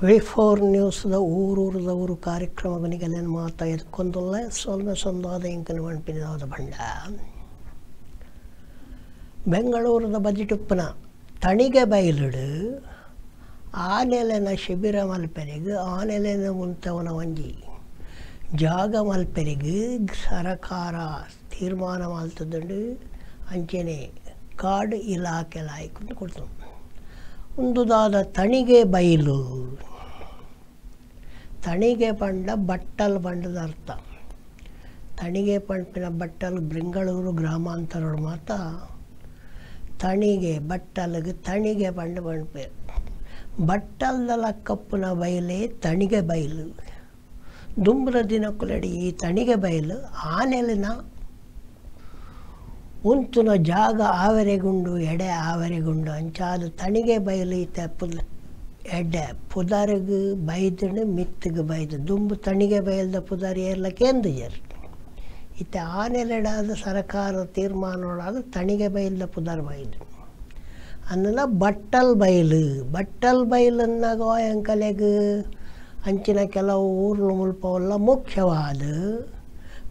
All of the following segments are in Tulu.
V4 ನ್ಯೂಸ್ದ ಊರೂರದವರು ಕಾರ್ಯಕ್ರಮವನಿಗೆಲ್ಲ ಮಾತಾ ಎದ್ಕೊಂದುಲ್ಲ ಸೊಲ್ಮೆ ಸೊಂದಾದ ಇಂಕನ ಮಣ್ಪಿನದಾದ ಬಂಡ ಬೆಂಗಳೂರದ ಬದಿಟುಪ್ಪನ ತಣಿಗೆ ಬಯಲುಡು ಆನೆಲೆನ ಶಿಬಿರ ಮಲ್ಪೆರೆಗ್ ಆನೆಲೆನ ಮುಂತವನ ಒಂಜಿ ಜಾಗ ಮಲ್ಪೆರೆಗ್ ಸರಕಾರ ತೀರ್ಮಾನ ಮಲ್ತದುಂಡು ಅಂಚೆನೆ ಕಾಡು ಇಲಾಖೆ ಲಾಯ್ಕೊಂಡು ಕೊಡ್ತು ಉಂದುದಾದ ತಣಿಗೆ ಬಯಲು ತಣಿಗೆ ಪಂಡ ಬಟ್ಟಲ್ ಬಂಡದ ಅರ್ಥ ತಣಿಗೆ ಪಂಪಿನ ಬಟ್ಟಲ್ ಬೆಂಗಳೂರು ಗ್ರಾಮಾಂತರೋಡು ಮಾತ ತಣಿಗೆ ಬಟ್ಟಲ್ಗೆ ತಣಿಗೆ ಪಂಡ ಪಂಪೇರು ಬಟ್ಟಲ್ದಲ ಕಪ್ಪುನ ಬಯಲೇ ತಣಿಗೆ ಬಯಲು ದುಂಬ್ರ ದಿನಕ್ಕುಲಡಿ ಈ ತಣಿಗೆ ಬಯಲು ಆನೆಲಿನ ಉಂತುನ ಜಾಗ ಆವರೆಗುಂಡು ಎಡೆ ಆವರೆಗುಂಡು ಅಂಚಾದ ತಣಿಗೆ ಬಯಲು ಈತ ಪುಲ್ ಎಡೆ ಪುದರ್ಗ್ ಬೈದನು ಮಿತ್ತಿಗೆ ಬೈದು ದುಂಬು ತಣಿಗೆ ಬಯಲ್ದ ಪುದರ್ ಏರ್ಲಕ್ಕೆ ಎಂದುಜರ್ ಇತ್ತ ಆನೆಲೆಡಾದ ಸರಕಾರ ತೀರ್ಮಾನೋಡಾದ ತಣಿಗೆ ಬಯಲ್ದ ಪುದರ್ ಬೈದು ಅನ್ನಲ್ಲ ಬಟ್ಟಲ್ ಬಯಲು ಬಟ್ಟಲ್ ಬಯಲನ್ನಾಗ ಅಂಕಲೆಗ್ ಅಂಚಿನ ಕೆಲವು ಊರ್ಲು ಮುಲ್ಪವಲ್ಲ ಮುಖ್ಯವಾದ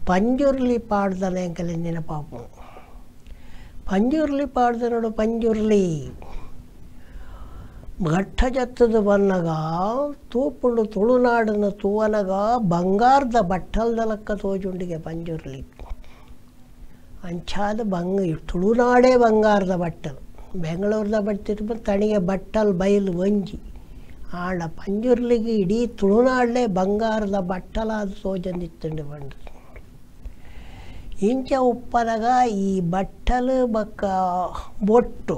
ಪಂಜುರ್ಲಿ ಪಾಡ್ದನೆ ಅಂಕಲೆ ನೆನಪಾಪು ಪಂಜುರ್ಲಿ ಪಾಡ್ದ ನೋಡು ಪಂಜುರ್ಲಿ ಘಟ್ಟ ಜತ್ತದ ಬನ್ನಗ ತೂಪುಂಡು ತುಳುನಾಡನ ತೂವನಗ ಬಂಗಾರದ ಬಟ್ಟಲ್ದ ಲಕ್ಕ ತೋಜುಂಡಿಗೆ ಪಂಜುರ್ಲಿ ಅಂಚಾದ ಬಂಗ ತುಳುನಾಡೇ ಬಂಗಾರದ ಬಟ್ಟಲ್ ಬೆಂಗಳೂರದ ಬಟ್ಟಿರ್ಬೋದು ತಣಿಗೆ ಬಟ್ಟಲ್ ಬಯಲು ಒಂಜಿ ಆಂಡ ಪಂಜುರ್ಲಿಗೆ ಇಡೀ ತುಳುನಾಡಲೇ ಬಂಗಾರದ ಬಟ್ಟಲಾದ ತೋಜಂದಿತ್ತುಂಡು ಬಂಡು ಇಂಚ ಉಪ್ಪನಗ ಈ ಬಟ್ಟಲು ಬಕ್ಕ ಬೊಟ್ಟು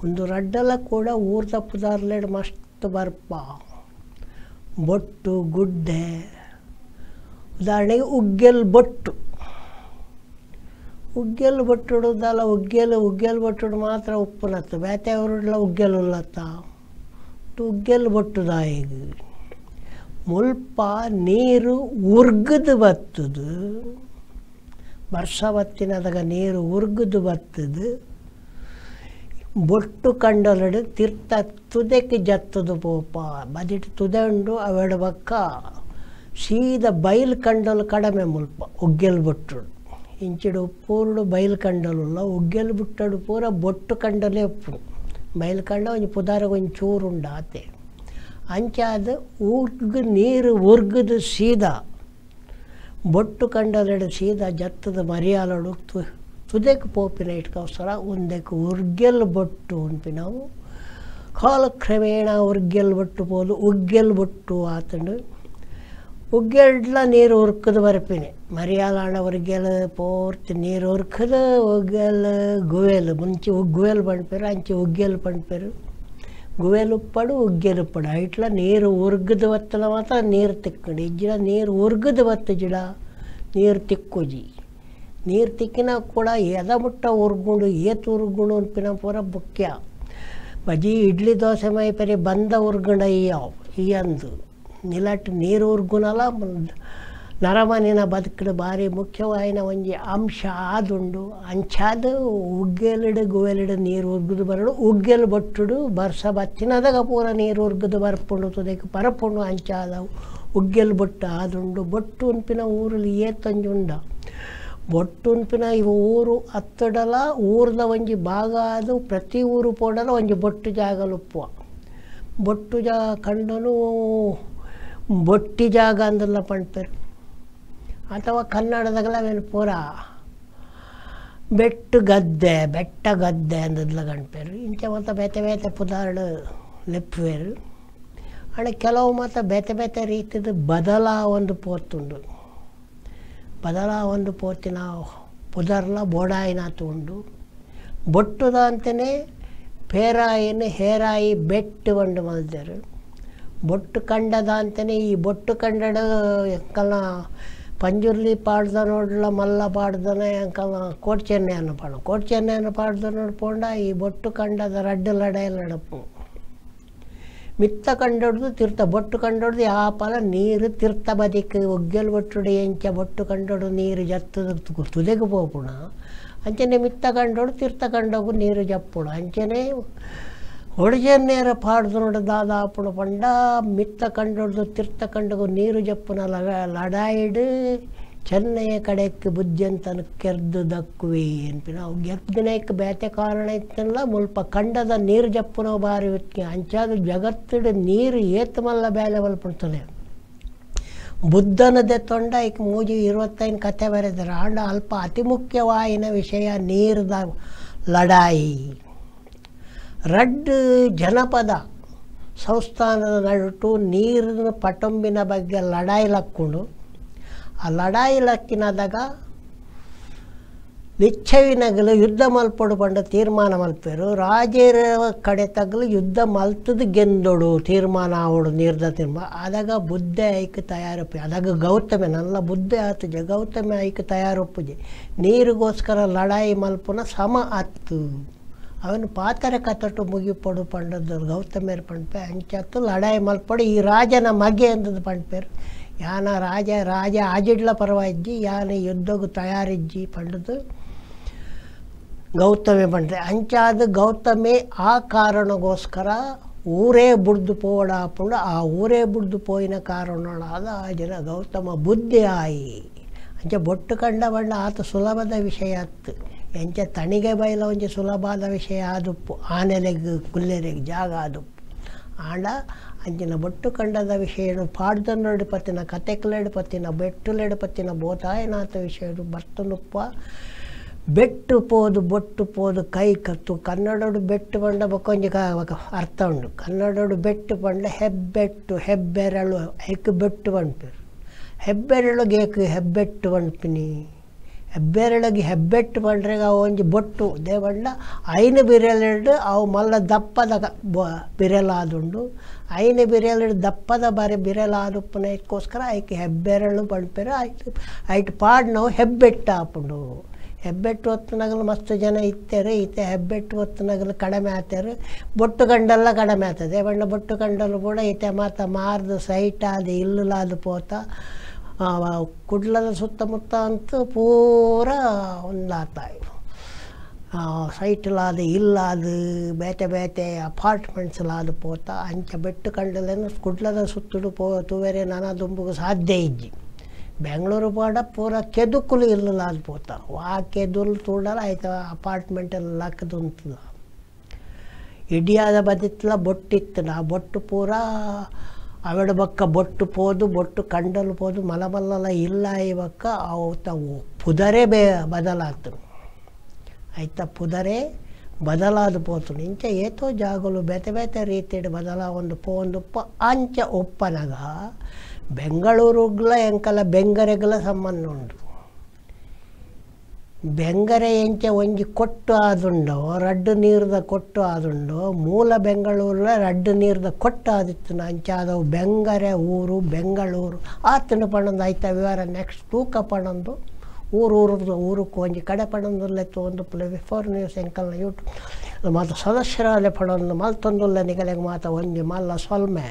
ಒಂದು ರಡ್ಡಲ ಕೂಡ ಊರ್ದ ಪುದಾರ್ಲೆಡ್ ಮಸ್ತ್ ಬರ್ಪ ಬೊಟ್ಟು ಗುಡ್ಡೆ ಉದಾಹರಣೆಗೆ ಉಗ್ಗೆಲ್ ಬೊಟ್ಟು ಉಗ್ಗೆಲ್ ಬೊಟ್ಟುಡುದಲ್ಲ ಉಗ್ಗೆಲ್ ಉಗ್ಗೆಲ್ ಬೊಟ್ಟುಡು ಮಾತ್ರ ಉಪ್ಪುನತ್ತು ಬೇತೆ ಅವರುಡ್ಲ ಉಗ್ಗೆಲ್ ಉಲ್ಲತ್ತ ಉಗ್ಗೆಲ್ ಬೊಟ್ಟುದಾಯಿಗ್ ಮುಲ್ಪ ನೀರು ಉರ್ಗದು ಬತ್ತದು ವರ್ಷ ಬತ್ತಿನದಾಗ ನೀರು ಉರ್ಗದು ಬತ್ತದು ಬೊಟ್ಟು ಕಂಡಲಡು ತೀರ್ಥ ತುದೆಕ್ಕೆ ಜತ್ತದು ಪೋಪ ಬದಿಟ್ಟು ತುದೆ ಉಂಡು ಅವೆಡ ಬಕ್ಕ ಸೀದ ಬಯಲು ಕಂಡಲು ಕಡಮೆ ಮುಲ್ಪ ಉಗ್ಗೆಲ್ ಬೊಟ್ಟುಡು ಇಂಚಿಡು ಉಪ್ಪೂರುಡು ಬಯಲು ಕಂಡಲುಲ್ಲ ಉಗ್ಗೆಲ್ ಬುಟ್ಟಡು ಪೂರ ಬೊಟ್ಟು ಕಂಡಲೇ ಉಪ್ಪು ಬಯಲು ಕಂಡ ಒಂಜಿ ಪುದಾರ ಒಂಜಿ ಚೂರು ಉಂಡು ಆತೆ ಅಂಚಾದ ಉರ್ಗು ನೀರು ಉರ್ಗದು ಸೀದಾ ಬೊಟ್ಟು ಕಂಡಲೆಡು ಸೀದಾ ಜತ್ತದ ಮರಿಯಾಲಡು ತುದೆಕ್ ಪೋಪಿನ ಇಟ್ಕೋಸ್ಕರ ಒಂದಕ್ಕೆ ಉರ್ಗೆಲ್ ಬೊಟ್ಟು ಅನ್ಪಿ ನಾವು ಕಾಲಕ್ರಮೇಣ ಉರ್ಗೆಲ್ ಬೊಟ್ಟು ಪೋದು ಉಗ್ಗೆಲ್ ಬೊಟ್ಟು ಆತಂಡು ಉಗ್ಗೆಡ್ಲ ನೀರು ಉರ್ಕದ ಬರ್ಪಿನಿ ಮರಿಯಾಲಾಣ ಉರ್ಗೆಲ್ ಪೂರ್ತಿ ನೀರು ಉರ್ಕದ ಉಗ್ಗೆಲ್ ಗುವೆಲ್ ಮುಂಚೆ ಗುವೆಲ್ ಪಣ್ಪೇರು ಅಂಚೆ ಉಗ್ಗೆಲ್ ಪಣ್ಪೇರು ಗುವೆಲ್ ಉಪ್ಪಡು ಉಗ್ಗೆಲ್ ಉಪ್ಪಡು ಐಟ್ಲ ನೀರು ಉರ್ಗದ ಬತ್ತಲ ಮಾತ್ರ ನೀರು ತಿಕ್ಕಂಡು ಇಜ್ಜಿಡ ನೀರು ಉರ್ಗದ ಬತ್ತಜಿಡ ನೀರು ತಿಕ್ಕೋಜಿ ನೀರು ತಿಕ್ಕಿನ ಕೂಡ ಎದ ಮುಟ್ಟ ಉರ್ಗುಂಡು ಏತು ಉರ್ಗುಂಡು ಅನ್ಪಿನ ಪೂರ ಮುಖ್ಯ ಬಜಿ ಇಡ್ಲಿ ದೋಸೆ ಮೈಪರಿ ಬಂದ ಉರ್ಗುಂಡ ಈ ಅಂದು ನಿಲಟ್ ನೀರು ಉರ್ಗುನಲ ನರಮನಿನ ಬದುಕಡು ಭಾರಿ ಮುಖ್ಯವಾಯಿನ ಒಂಜಿ ಅಂಶ ಆದುಂಡು ಅಂಚಾದ ಉಗ್ಗೆಲಡು ಗುವೆಲಡು ನೀರು ಉರ್ಗುದು ಬರಡು ಉಗ್ಗೆಲ್ ಬೊಟ್ಟುಡು ಬರ್ಸ ಬತ್ತಿನದಾಗ ಪೂರ ನೀರು ಉರ್ಗುದು ಬರ್ಪುಂಡು ತುದೆಕ್ ಪರಪುಂಡು ಅಂಚಾದ ಉಗ್ಗೆಲ್ ಬೊಟ್ಟು ಆದುಂಡು ಬೊಟ್ಟು ಉನ್ಪಿನ ಊರಲ್ಲಿ ಏತಂಜುಂಡ ಬೊಟ್ಟು ಉನ್ಪಿನ ಇವು ಊರು ಅತ್ತಡಲ ಊರ್ದ ಒಂಜಿ ಭಾಗ ಅದು ಪ್ರತಿ ಊರು ಪೋಡಲ ಒಂಜಿ ಬೊಟ್ಟು ಜಾಗಲುಪ್ಪುವ ಬೊಟ್ಟು ಜಾ ಕಂಡನು ಬೊಟ್ಟಿ ಜಾಗ ಅಂದಲ್ಲ ಪಣ್ಪೇರು ಅಥವಾ ಕನ್ನಡದಾಗಲ ಅವೇನು ಪೂರ ಬೆಟ್ಟು ಗದ್ದೆ ಬೆಟ್ಟ ಗದ್ದೆ ಅಂದದ್ಲ ಗಣ್ಪೇರು ಇಂಚ ಮತ್ತು ಬೇತೆ ಬೇತೆ ಪುದಾರ್ಡು ಲೆಪ್ಪುವೇರು ಆಂಡ ಕೆಲವು ಮಾತ ಬೇತೆ ಬೇತೆ ರೀತಿದ ಬದಲಾವೊಂದು ಪೋತುಂಡು ಬದಲಾವೊಂದು ಪೋತಿನ ಪುದರ್ಲ ಬೋಡಾಯಿನಾತು ಉಂಡು ಬೊಟ್ಟುದ ಅಂತಲೇ ಪೇರಾಯಿನ ಹೇರಾಯಿ ಬೆಟ್ಟು ಬಂಡು ಮಲ್ದೇರು ಬೊಟ್ಟು ಕಂಡದ ಅಂತಲೇ ಈ ಬೊಟ್ಟು ಕಂಡಡ ಎಂಕಲ್ನ ಪಂಜುರ್ಲಿ ಪಾಡ್ದ ನೋಡ್ಲ ಮಲ್ಲ ಪಾಡ್ದನ ಎಂಕಲ್ನ ಕೋಟ್ಚೆನ್ನೆಯನ್ನು ಪಾಡ ಕೋಟ್ಚೆನ್ನೆಯನ್ನು ಪಾಡ್ದ ನೋಡ್ ಪೋಂಡ ಈ ಬೊಟ್ಟು ಕಂಡದ ರಡ್ಡು ಲಡಾಯಿ ನಡಪು ಮಿತ್ತ ಕಂಡೊಡ್ದು ತೀರ್ಥ ಬೊಟ್ಟು ಕಂಡೊಡ್ದು ಯಾಪಲ ನೀರು ತೀರ್ಥ ಬದಿಕ್ ಒಗ್ಗೆಲ್ ಬೊಟ್ಟುಡು ಎಂಚ ಬೊಟ್ಟು ಕಂಡೊಡು ನೀರು ಜತ್ತದ ತುದೆಗೆ ಪೋಪುಣ ಅಂಚನೆ ಮಿತ್ತ ಕಂಡೊಡು ತೀರ್ಥ ಕಂಡೋಗು ನೀರು ಜಪ್ಪುಡು ಅಂಚನೆ ಹೊಡಜನ್ನೇರ ಪಾಡ್ದು ನೋಡು ದಾದಾಪುಣ ಪಂಡ ಮಿತ್ತ ಕಂಡೊಡ್ದು ತಿರ್ತ ಕಂಡಗು ನೀರು ಜಪ್ಪುನ ಲಡಾಯಿಡು ಚೆನ್ನೈಯ ಕಡೆಕ್ ಬುದ್ಧಿಯಂತನ ಕೆರ್ದು ದಕ್ಕುವೆ ಅನ್ಪಿನ ಅವು ಗೆರ್ದಿನಕ್ಕೆ ಬೇತೆ ಕಾರಣ ಇತ್ತಲ್ಲ ಮುಲ್ಪ ಕಂಡದ ನೀರು ಜಪ್ಪುನ ಬಾರಿ ಅಂಚಾದ ಜಗತ್ತಿಡು ನೀರು ಏತ್ ಮಲ್ಲ ಬೇಲೆ ಮಲ್ಪುಂತಲೆ ಬುದ್ಧನದೆ ತೊಂಡ ಐಕ್ ಮೂಜಿ 25 ಕಥೆ ಬರೆದರು ಆಂಡ ಅಲ್ಪ ಅತಿ ಮುಖ್ಯವಾಯಿನ ವಿಷಯ ನೀರ್ದ ಲಡಾಯಿ. ರಡ್ಡ್ ಜನಪದ ಸಂಸ್ಥಾನದ ನಡುಟು ನೀರಿನ ಪಟೊಂಬಿನ ಬಗ್ಗೆ ಲಡಾಯಿ ಲಕ್ಕೊಂಡು ಆ ಲಡಾಯಿ ಲಕ್ಕಿನದಾಗ ಲಿಚ್ಛವಿನಗಲು ಯುದ್ಧ ಮಲ್ಪೊಡು ಪಂಡ ತೀರ್ಮಾನ ಮಲ್ಪೇರು ರಾಜರ ಕಡೆ ತಗಲು ಯುದ್ಧ ಮಲ್ತದ ಗೆಂದೊಡು ತೀರ್ಮಾನ ಆವಡು ನೀರ್ದ ತೀರ್ಮಾನ ಆದಾಗ ಬುದ್ಧೆ ಐಕ್ ತಯಾರೊಪ್ಪು ಆದಾಗ ಗೌತಮೆ ನಲ್ಲ ಬುದ್ಧೆ ಆತುಜೆ ಗೌತಮೆ ಐಕ್ ತಯಾರೊಪ್ಪುಜೆ ನೀರಿಗೋಸ್ಕರ ಲಡಾಯಿ ಮಲ್ಪುನ ಸಮ ಅತ್ತು ಅವನು ಪಾತರ ಕತಟು ಮುಗಿಪೊಡು ಪಂಡದ್ದು ಗೌತಮೇರು ಪಂಡ್ಪೆ ಅಂಚತ್ತು ಲಡಾಯಿ ಮಲ್ಪೊಡು ಈ ರಾಜನ ಮಗೆ ಅಂದದ್ದು ಪಂಡ್ಪೇರು ಯಾನ ರಾಜ ರಾಜ ಆಜಿಡ್ಲ ಪರವಾಯಿಜ್ಜಿ ಯಾನ ಯುದ್ಧಗೂ ತಯಾರಿಜ್ಜಿ ಪಂಡದು ಗೌತಮೆ ಪಂಡ್ರೆ ಅಂಚಾದ ಗೌತಮೆ ಆ ಕಾರಣಗೋಸ್ಕರ ಊರೇ ಬುಡ್ದು ಪೋವಡಾಪುಂಡು ಆ ಊರೇ ಬುಡ್ದು ಪೋಯಿನ ಕಾರಣಗಳಾದ ಆ ಜನ ಗೌತಮ ಬುದ್ಧಿ ಆಯಿ ಅಂಚೆ ಬೊಟ್ಟು ಕಂಡ ಬಂಡ ಆತ ಸುಲಭದ ವಿಷಯ ಅತ್ತು ಎಂಚ ತಣಿಗೆ ಬೈಲ ಒಂಜಿ ಸುಲಭಾದ ವಿಷಯ ಆದುಪ್ಪು ಆನೆಲೆಗ್ ಕುಲ್ಲೆರೆಗ್ ಜಾಗ ಆದುಪ್ಪು ಆಂಡ ಅಂಚಿನ ಬೊಟ್ಟು ಕಂಡದ ವಿಷಯ ಪಾಡ್ದನ್ನೋಡು ಪತ್ತಿನ ಕತೆಕ್ಲೆಡು ಪತ್ತಿನ ಬೆಟ್ಟುಲೆಡು ಪತ್ತಿನ ಬೋತಾಯನಾಥ ವಿಷಯ ಬರ್ತನುಪ್ಪ ಬೆಟ್ಟು ಪೋದು ಬೊಟ್ಟು ಪೋದು ಕೈ ಕತ್ತು ಕನ್ನಡೋಡು ಬೆಟ್ಟು ಪಂಡ ಬೊಕ್ಕೊಂಜಿ ಅರ್ಥ ಉಂಡು ಕನ್ನಡೋಡು ಬೆಟ್ಟು ಪಂಡ ಹೆಬ್ಬೆಟ್ಟು ಹೆಬ್ಬೆರಳು ಐಕ್ ಬೆಟ್ಟು ಪನ್ಪೆರ್ ಹೆಬ್ಬೆರಳುಗೆ ಏಕ್ ಹೆಬ್ಬೆಟ್ಟು ಪನ್ಪಿನಿ ಹೆಬ್ಬೆರಳಿಗೆ ಹೆಬ್ಬೆಟ್ಟು ಪಂಡ್ರೆಗ್ ಅವು ಒಂಜಿ ಬೊಟ್ಟು ದೇವಂಡ ಐನು ಬಿರೆಲೆಡು ಅವು ಮಲ್ಲ ದಪ್ಪದ ಬಿರೆಲಾದುಂಡು ಐನು ಬಿರೆಲೆಡು ದಪ್ಪದ ಬಾರಿ ಬಿರೆಲಾದುಪ್ಪನಕ್ಕೋಸ್ಕರ ಐಕ್ ಹೆಬ್ಬೆರಳು ಪನ್ಪೆರ್ ಐಟ್ ಐಟ್ ಪಾಡ್ನವು ಹೆಬ್ಬೆಟ್ಟು ಆಪುಂಡು ಹೆಬ್ಬೆಟ್ಟು ಒತ್ತುನಗಲು ಮಸ್ತ್ ಜನ ಇತ್ತೇರು ಇತ್ತೆ ಹೆಬ್ಬೆಟ್ಟು ಒತ್ತುನಗಲು ಕಡಿಮೆ ಆತೇರು ಬೊಟ್ಟು ಕಂಡಲ್ಲ ಕಡಿಮೆ ಆಗ್ತದೆ ಬಣ್ಣ ಬೊಟ್ಟು ಕಂಡಲು ಕೂಡ ಇತ್ತೆ ಮಾತ ಮಾರ್ದು ಸೈಟ್ ಆದ ಇಲ್ಲುಲಾದ ಪೋತ ಕುಡ್ಲದ ಸುತ್ತಮುತ್ತ ಅಂತೂ ಪೂರ ಒಂದಾತಾಯ್ ಸೈಟ್ಲಾದ ಇಲ್ಲಾದ ಬೇತೆ ಬೇತೆ ಅಪಾರ್ಟ್ಮೆಂಟ್ಸ್ಲಾದ ಪೋತ ಅಂಚ ಬೆಟ್ಟು ಕಂಡಲೇನು ಕುಡ್ಲದ ಸುತ್ತುಡು ಪೋ ತೂವೆರೆ ನಾನಾ ದುಂಬುಗು ಸಾಧ್ಯ ಇಜ್ಜಿ ಬೆಂಗಳೂರು ಪೋಡ ಪೂರ ಕೆದುಕುಲು ಇಲ್ಲಲಾದ ಪೋತ ಆ ಕೆದುಲು ತೂಡಲ ಆಯ್ತು ಅಪಾರ್ಟ್ಮೆಂಟ್ ಎಲ್ಲ ಲಕ್ಕದುಂತದ ಇಡಿಯಾದ ಬದಿತ್ಲ ಬೊಟ್ಟಿತ್ತು ಆ ಬೊಟ್ಟು ಪೂರ ಅವೆಡ ಬಕ್ಕ ಬೊಟ್ಟು ಪೋದು ಬೊಟ್ಟು ಕಂಡಲು ಪೋದು ಮಲಮಲ್ಲಲ ಇಲ್ಲ ಈ ಬಕ್ಕ ಅವು ತಾವು ಪುದರೆ ಬದಲಾತು ಆಯ್ತಾ ಪುದರೆ ಬದಲಾದ ಪೋತು ಇಂಚ ಏತೋ ಜಾಗಲು ಬೇತೆ ಬೇತೆ ರೀತಿಡು ಬದಲಾವೊಂದು ಪೋಂದುಪ್ಪ ಅಂಚ ಒಪ್ಪನಗ ಬೆಂಗಳೂರುಗ್ಲ ಎಂಕಲ ಬೆಂಗರೆಗ್ಲ ಸಂಬಂಧ ಉಂಡು ಬೆಂಗರೆ ಎಂಚ ಒಂಜಿ ಕೊಟ್ಟು ಆದುಂಡೋ ರಡ್ಡು ನೀರ್ದ ಕೊಟ್ಟು ಆದುಂಡೋ ಮೂಲ ಬೆಂಗಳೂರುಲ ರಡ್ಡು ನೀರ್ದ ಕೊಟ್ಟು ಆದಿತ್ತು ಅಂಚಾದವು ಬೆಂಗರೆ ಊರು ಬೆಂಗಳೂರು ಆತನ ಪಣಂದು ಆಯ್ತಾ ವಿವರ ನೆಕ್ಸ್ಟ್ ತೂಕ ಪಣಂದು ಊರು ಊರು ಊರುಕ್ಕು ಒಂಜಿ ಕಡೆ ಪಣಂದುಲ್ಲೆ ಒಂದು ಪ್ಲೇ ಬಿಫೋರ್ ನ್ಯೂಸ್ ಎಂಕಲ್ನ ಯೂಟ್ಯೂಬ್ ಮಾತ ಸದಸ್ಯರಾಲೆ ಪಣಂದು ಮಲ್ತೊಂದುಲ್ಲೆ ನಿಗಲೆಗ್ ಮಾತ ಒಂಜಿ ಮಲ್ಲ ಸೊಲ್ಮೆ.